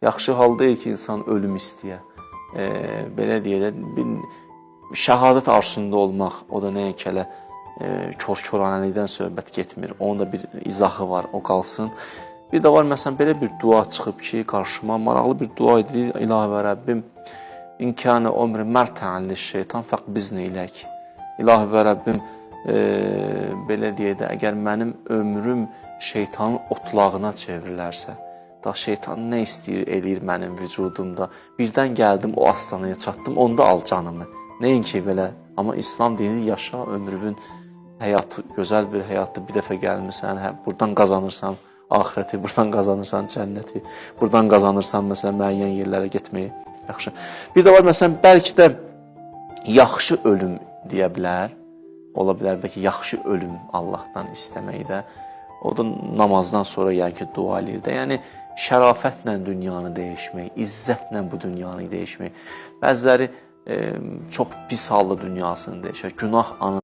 Yaxşı hal deyil ki, insan ölüm istəyə. Belə deyək də, bir şəhadət arzusunda olmaq, o da nəyə kələ kor-koranəlikdən söhbət getmir. Onun da bir izahı var, o qalsın. Bir də var, məsələn, belə bir dua çıxıb ki, qarşıma maraqlı bir dua idi. İlahi və Rəbbim, İn kânə ömrü mərtəən liş-şeytan fəqbizni ilək. İlahi və Rəbbim, belə deyək də, əgər mənim ömrüm şeytanın otlağına çevrilərsə, da şeytan nə istəyir eləyir mənim vücudumda. Birdən gəldim o astanaya çatdım, onda al canımı. Nəinki belə, amma İslam dini yaşa ömrünün həyatı gözəl bir həyatdır. Bir dəfə gəlmisən, hə, buradan qazanırsan axirəti, buradan qazanırsan cənnəti, buradan qazanırsan məsələn müəyyən yerlərə getməyi. Yaxşı. Bir də var məsələn bəlkə də yaxşı ölüm deyə bilər. Ola bilər bəlkə yaxşı ölüm Allahdan istəmək də. O da namazdan sonra yəni ki dua eləyir də. Yəni şərafətlə dünyanı dəyişmək, izzətlə bu dünyanı dəyişmək. Bəziləri çox pis halda dünyasını dəyişər, günah anı